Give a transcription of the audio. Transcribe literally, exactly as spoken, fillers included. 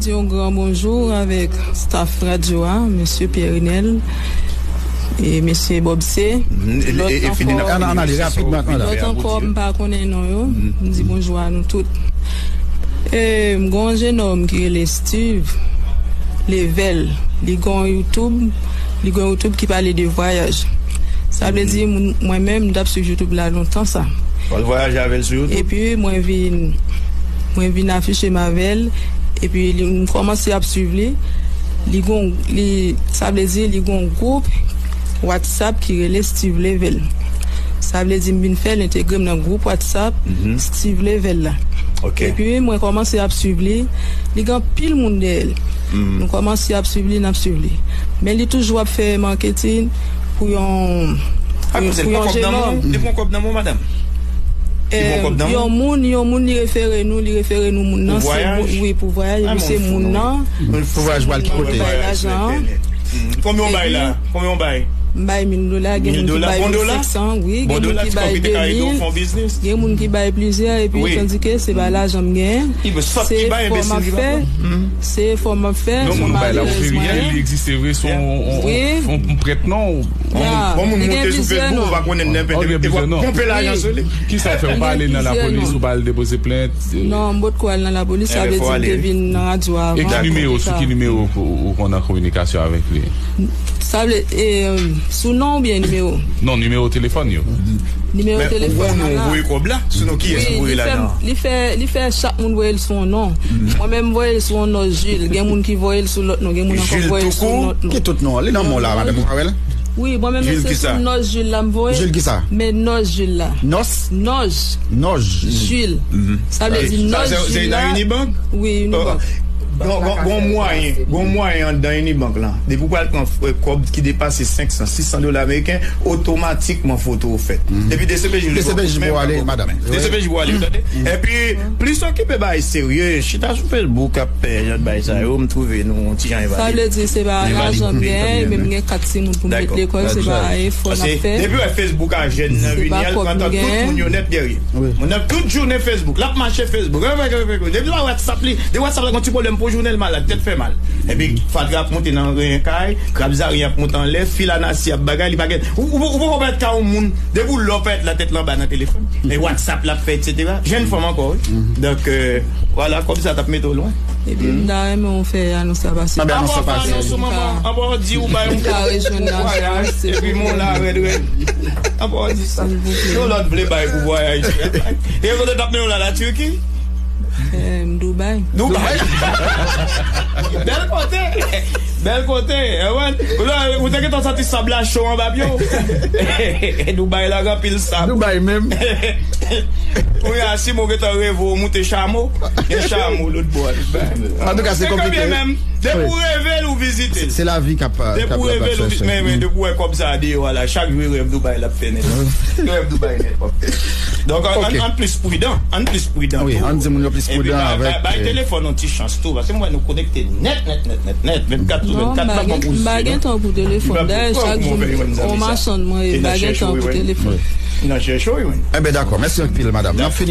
Di yon gran bonjou avèk staff radyo a, mesye Pierre Renel e mesye Bob C. Lòt ankò, lòt ankò, m pa konnen non yo. M di bonjou a nou tout. E, m gen yon jenòm ki rele Steve Level. Li gen yon YouTube, li gen yon YouTube ki pale de vwayaj. Sa vle di, moun, mwen menm, m t ap swiv YouTube la lontan sa. Ou al vwayaje avè l sou YouTube? Epi, mwen vin, mwen vin afiche m avè l. Epi, li, m kòmanse ap swiv li. Li gon, li, sa vle di, li gon gwoup WhatsApp ki rele Steve Level. Sa vle di, m vin fè l entegre m nan gwoup WhatsApp Steve Level la. Epi, mwen kòmanse ap swiv li. Li gen anpil moun dèyè l. Nou kòmanse ap swiv li, n ap swiv li. Men li toujou ap fè marketing pou yon, pou yon jenòm. Li pran kòb nan men w, madanm? Yon moun, yon moun li refere nou, li refere nou moun nan, se moun, wi, pou vwayaj, epi se moun nan. Pou vwayaj pou al ki kote? Bay lajan an. Konbyen w bay la? Konbyen w bay? M bay mil dola, gen moun ki bay mil senk san, wi, gen moun ki bay de mil, gen moun ki bay plizyè, epi tandike se pa lajan m genyen, se efò m ap fè, se efò m ap fè, se malerezman. Li egziste vre, se yon, yon, yon prèt non. Bon, moun monte sou Facebook, ou pa konnen nenpòt, e w ap ponpe lajan sou li. Kisa w fè? Ou pa ale nan lapolis, ou pa al depoze plent? Non, m potko al nan lapolis, sa vle di m te vin nan radyo a avan. E ki nimewo, sou ki nimewo ou, ou konn an kominikasyon avèk li? Sa vle, e, sou non oubyen nimewo? Non, nimewo telefòn yo. Nimewo telefòn mwen la. Ou voye kòb la? Sou non kiyès ou voye lajan an? Li fè, li fè chak moun voye l sou yon non. Mwen menm, m voye l sou yon non Jules. Gen moun ki voye l sou lòt non. Gen moun ankò voye l sou yon lòt non. Ki tout non an? Li nan men w la, madanm, ou pa wè l? Wi, mwen menm se sou Nòj Jules la m voye. Jules kisa? Men Nòj Jules la. Nòs? Nòj. Nòj. Jules. Sa vle di Nòj Jules la. Wi, Unibank. Gon, gon, gon mwayen, gon mwayen anndan Unibank lan. Depi w pral pran, eh, kòb ki depase senk san, sis san dola ameriken, otomatikman foto w fèt. Epi D C P J pou ale, madanm. D C P J pou ale, tande? Epi, plis okipe bagay serye, chita sou Facebook ap fè jan de bagay sa yo, m twouve nou yon ti jan envalid. Sa vle di se pa lajan m genyen, men m gen kat timoun pou m met lekòl, se pa efò n ap fè. Depi w wè Facebook a jèn nan vini, al pran tan tout moun yo nèt, Guerrier. Moun nan tout jounen Facebook, l ap mache Facebook. Depi l pa WhatsApp li, de WhatsApp la gon ti pwoblèm pou jounen, l malad, tèt fè mal. Epi fatra ap monte nan ren kay, krab zaryen ap monte anlè, fil a nasi ap bagay, li pa gen. Ou, ou, ou poko pa ka yon moun, depi w lè w parèt la tèt l anba nan telefòn. E WhatsApp l ap fè, etsetera. Jèn fanm ankò, wi. Donk, euh, vwala, kòb sa t ap mete w lwen. Epi m ta renmen w fè anons la pase. Anpa w fè anons ou, manman, anpa w di ou bay yon vwayaj, epi men w la rèd rèd. Anpa w di sa. Yon lòt vle bay pou vwayaj. E kote t ap mennen w la, la Turquie? Em, Dubai. Dubai. Bèl kote. Bèl kote. Ou te gentan santi sab la cho anba pye w. Dubai la gen anpil sab. Dubai menm. Kounye a, si mwen gentan reve w moute chamo, gen chamo lòt bò a Dubai. Antouka, se konplike. Depi w reve l, ou vizite l. Se lavi k ap, depi w reve l, ou vizite l. Men, men, depi w wè kòb sa a deyò a la, chak jou e rèv Dubai l ap fè nèt. Rèv Dubai nèt w ap fè. Donk, ann, ann plis pridan. Ann plis pridan tou. Wi, ann di moun yo plis pridan avèk, bay, bay telefòn yon ti chans tou, paske m wè nou konekte nèt, nèt, nèt, nèt, nèt, vennkat sou vennkat, nan konpozisyon. Non, m pa gen tan pou telefòn. Dayè, chak jou, m, on machann mwen ye, m pa gen tan pou telefòn. Nan chèche w, wi. Enben, dakò. Mèsi anpil, madanm. N ap fini.